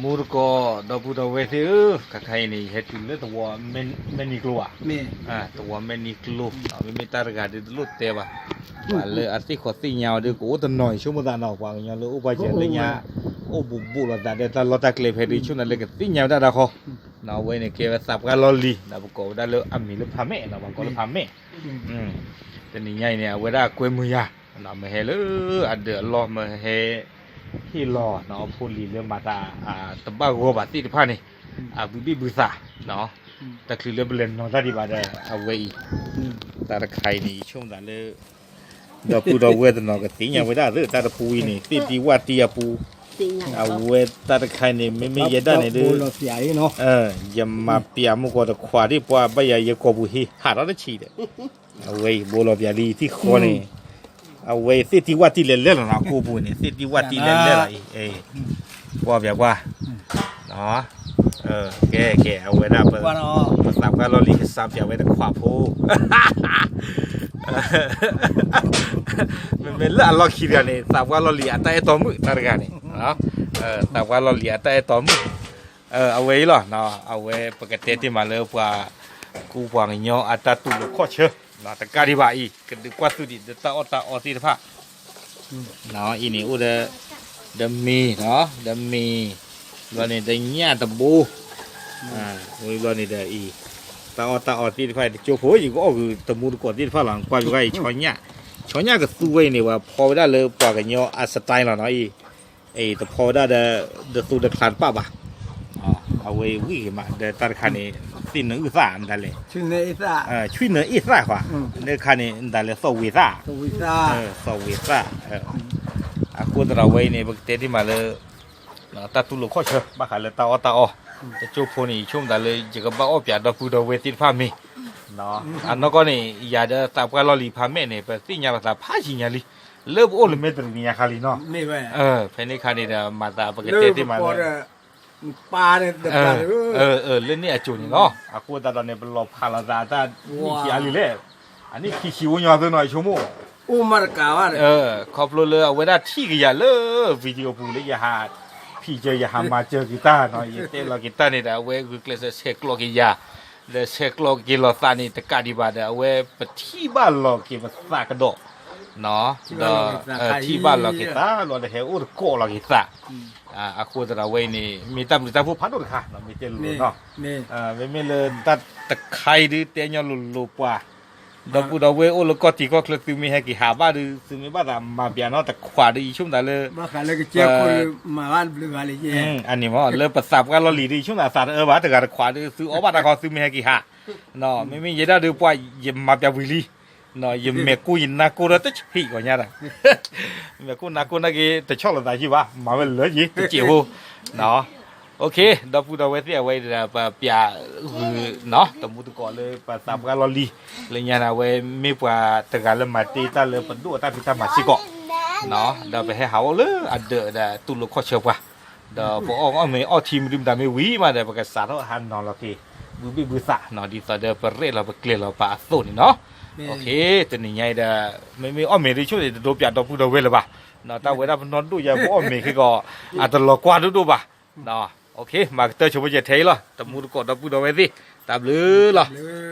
မူတကိး ဒီပုၢ်ဒီဝဲၢ်သ့ၣ်ဧၢ, ခါခါအံၤန့ၣ် ယဟဲတုၤလၢသဝီမဲၢ်နံၤကျိဘၣ်, သဝီမဲၢ်နံၤကျိ, မ့မ့ၢ်တၢ်တဂၤဒုးတလိၣ်တဲဘၣ်, ပှၤလၢအသ့ၣ်ဃီသ့ၣ်ညါအီၤဒုး ကအိၣ်တနီၤ ယဆိကမိၣ်သးနီၤ, ပှၤကညီလၢအိၣ်ပှဲၤယဲလၢညါ အိၣ်ဘူးဘူးလိာ်သးဒီးတၢ်လီၢ်တၢ်ကျဲဖဲဒုး ဆိကမိၣ်လၢကသ့ၣ်ညါဝဲဒၣ်တၢ်ဃီ, အဝဲန့ၣ်ကဲဝဲသးပှၢ်လီၢ်လံၤ ဒီးပကိးဝဲဒၣ်လၢအမံၤလၢဖးမဲာ်နီၤ, ပှၤကိးလၢဖးမဲာ် တနံၤညါအံၤန့ၣ် အဝဲဒၣ်ကွဲမုာ်ယၤ, မ့ၢ်ဟဲလၢအဒၢးအလီၢ် မ့ၢ်ဟဲဟ့ၣ်လီၤနီၤ အဖိလံၤလၢမၤသး တဘၣ်ဂီၢ်ဘၣ်သ့ၣ်တဖၣ်န့ၣ် အဘုဘ့ၣ်ဘုသး, တချုးလၢပလဲၤနီၤတၢ်ဒံးဘၣ်ဒီး အဝဲအံၤ တၢ်တခါအံၤန့ၣ် ယဆိကမိၣ်သးလၢ ဒီပုၢ်ဒီဝဲၢ်တနီၤကသ့ၣ်ညါဝဲဒၣ်သ့ၣ် တၢ်တပူၤအံၤန့ၣ် သ့ၣ်တံၢ်ဝၣ်တံၢ်အပူၤ, အဝဲတၢ်တခါအံၤန့ၣ် မ့မ့ၢ်ယဲဒၣ်န့ၣ်ဒုး ယမၤပျးမုၢ်ကီၢ်တခွးဒ်ပှၤဘၣ်ယၤယဲကိာ်ပူၤဟ့ၣ်ဟးထီၣ်တဆံးဒီး, အဝဲအံၤဘိလီၤပျးလံထံၣ်ဃီန့ၣ်, အဝဲအံၤသ့ၣ်တံၢ်ဝၣ်တံၢ်လဲၤလဲၤလီၤနီၤ ကိာ်ပူၤန့ၣ် သ့ၣ်တံၢ်ဝၣ်တံၢ်လဲၤလဲၤလီၤအံၤ, ကွၢ်ပျးကွၢ် ကဲကဲ အဝဲဒၣ်ပ ပသးပှၢ်လီၢ်လံၤကစးပျးဝဲတခွးဖိ မ့မ့ၢ်လၢအလီၢ်ခံတဂၤန့ၣ် သးပှၢ်လီၢ်လံၤအတၢ်အဲၣ်တီမုၣ်တၢ်တဂၤန့ၣ်, သးပှၢ်လီၢ်လံၤအတၢ်အဲၣ်တီမုၣ်, အဝဲအံၤလီၤ, အဝဲပကတဲတ့ၢ်မးလၢပှၤကူပှၤကညီအတၢ်တူၢ်လိာ်ခီၣ်ဆၢ, တကးဒံးဘၣ်အံၤ ကဒုးကွၢ်သုဒံးဒီးတၢ်အီၣ်တၢ်အီသ့ၣ်တဖၣ် အံၤန့ၣ်အိၣ်ဒီး ဒီးမ့ၤ, ဒီးမ့ၤ, ဘျီန့ၣ်ဒီးညၣ်တဘိ, ဝံၤဘျီန့ၣ်ဒီးအံၤ တၢ်အီၣ်တၢ်အီသ့ၣ်တဖၣ် တကၠိဖိ ယကအီၣ်ဂုာ်တမူတကိးသ့ၣ်တဖၣ်လီၤ, ကွၢ်ယဂီၢ်အံၤ ဆီညၣ်ကသူဝဲအံၤန့ၣ် ပှၤဖီဝဲဒၣ်လၢပှၤကညီအ style လီၤနီၤအံၤ, အံၤတဖီဝဲဒၣ်ဒီး ဒသူတချါတပၣ်ဘၣ် အဝဲဝံၣ်ဂ့ၤမး ဒီးတၢ်တခါန့ၣ် သ့ၣ်နၢအုၣ်သၣ်မတၤလဲၣ်, ဆွံနၢအ့ၣ်သၣ်ခွါ, ဒီးတခါန့ၣ် မတၤလဲၣ် သီၣ်ဝံၤသၣ်, သီၣ်ဝံၤသၣ်, အဃိသတးဒီးဝဲအံၤန့ၣ် ပကတဲတ့ၢ်မးလၢ တၢ်တူၢ်လိာ်ခီၣ်ဆၢ ဘၣ်ဃးလၢတၢ်အီၣ်တၢ်အီ, တကၠိဖိန့ၣ် ယဆိကမိၣ်သးလၢ ယကဘၣ်အီၣ်ပၠးဒီပုၢ်ဒီဝဲၢ်သ့ၣ်တဖၣ်မ့ၤ, အနီၢ်ကီၢ်န့ၣ် ယၤဒီးသးပှၢ်လီၢ်လံၤဖးမဲာ်န့ၣ် ပသ့ၣ်ညါလိာ်သးဖးယံၤညါလံ, လၢပအိၣ်လၢမဲာ်တရံးနံၤညါခါလံနီၤ, ဖဲန့ၣ်ခါန့ၣ်ဒီး မၤသးပကတဲတ့ၢ်မးလၢ လၢန့ၣ်အစိၤန့ၣ်လီၤ, အဃိသတးဒီးန့ၣ် ပလီၤဖးလိာ်သးတၢ်နံၣ်ဆံးအါလံလဲၣ်, အနံၣ်ခံဆံအိၣ်ညီသ့နီၤ ယဆိကမိၣ်, အိၣ်မးတကးဘၣ်, ခီဖျိလၢအဝဲဒၣ်ထံၣ်ကယၤလၢ video ပူၤလၢယဟး ဖံးစၢၤ ယဟးမၤစၢၤက့ၤတၢ်နီၤ, ယတဲလီၤက့ၤတၢ်န့ၣ်ဒီး အဝဲဂုာ်ကျဲးစၢးဆဲးကျိးက့ၤယၤ, ဒီးဆဲးကျိးက့ၤလိာ်သးန့ၣ် တကးဒံးဘၣ်ဒီး အဝဲပထံၣ်ဘၣ်လီၤက့ၤပသးကဒီး ဒီးထံၣ်ဘၣ်လီၤက့ၤသးလီၤဒီး ဟဲအိၣ်တကိးလီၤက့ၤသး, အဃိသတးဒီးဝဲအံၤန့ၣ် မ့ၢ်တၢ်ဘျုးတၢ်ဖှိၣ်ဖးဒိၣ်တခါနီၤ, မ့ၢ်တဲလိၤလိၤနီၤ, မ့မ့ၢ်လၢတၢ်တခါအံၤဒုး တဲညီလိၤလိၤပှၤ ဒီပုၢ်ဒီဝဲၢ်အိၣ်လၢကီၢ်တံၤကီၢ်ချၢ သုမ့ၢ်ဟဲက့ၤဟးဘၣ်ဒီး သုမ့ၢ်ဘၣ်သးမၤပၠးနီတခွးဒီး ယဆိကမိၣ်သးလၢ အန့ၣ်မ့ၢ် လၢပသးပှၢ်လီၢ်လံၤဒီး ယဆိကမိၣ်သးသးတအၢဘၣ် တဂၤတခွးဒီး သုအီၣ်ဘၣ်တၢ်ခီ သုမ့ၢ်ဟဲက့ၤဟး, မ့မ့ၢ်ယဲဒၣ်ဒီး ပှၤယမၤပၠးဝံၤလံ, ယမဲာ်ကူယနါကိၢ်ဒီးတဆံးကီးညါဒီး မဲာ်ကူနါကိၢ်နာ်က့ တဆီၣ်လိာ်သးယံာ်ဘၣ် မၤဝဲလၢယံၤ တစဲးဖိ OK ဒီပုၢ်ဒီဝဲၢ်သ့ၣ် အဝဲအံၤဒီး ပပၠးဂုာ်နီၤ တမူတကိးလၢပသးပှၢ်လီၢ်လံၤ လၢညါန့ၣ် အဝဲမ့ၢ်ပှၤတဂၤလၢမၤတ့ၢ်တၢ်လၢပဒိၣ်အတၢ်ဖံးတၢ်မၤစ့ၢ်ကီး, ဒီးပဟဲဟးအိၣ်လၢအဒၢးဒီးတူၢ်လိာ်ခီၣ်ဆၢပှၤ, ဒီးပအီၣ်အီၣ်မ့ၤအီထံမနုၤမတၤမ့ၢ်ဝံၤမးဒီး ပကစးထီၣ်ဟးနီၤလီၤက့ၤ ဘုဘ့ၣ်ဘုသးနီၤ ဒ်သိးဒီးပရဲၣ်လီၤပကျဲၤလီၤပာ်အသိးန့ၣ်နီၤ, OK တနံၤညါအံၤဒီး မ့မ့ၢ်အီၣ်မ့ၤဒ်ဆိၣ်န့ၣ် တဒိပၠးဒီပုၢ်ဒီဝဲၢ်လၢၤဘၣ်, တၢ်ဝဲဒၣ်ပနီၢ်ဒိၣ်ယၤ ပအီၣ်မ့ၤခဲကီး အတလီၤကွၢ်ဒိၣ်ဒိၣ်ဘၣ်, OK မၤကတၢၢ်ဆိပကဲထဲအံၤလီၤ တမူတကိးဒီပုၢ်ဒီဝဲၢ်သ့ၣ် တၢ်ဘျုးလီၤ.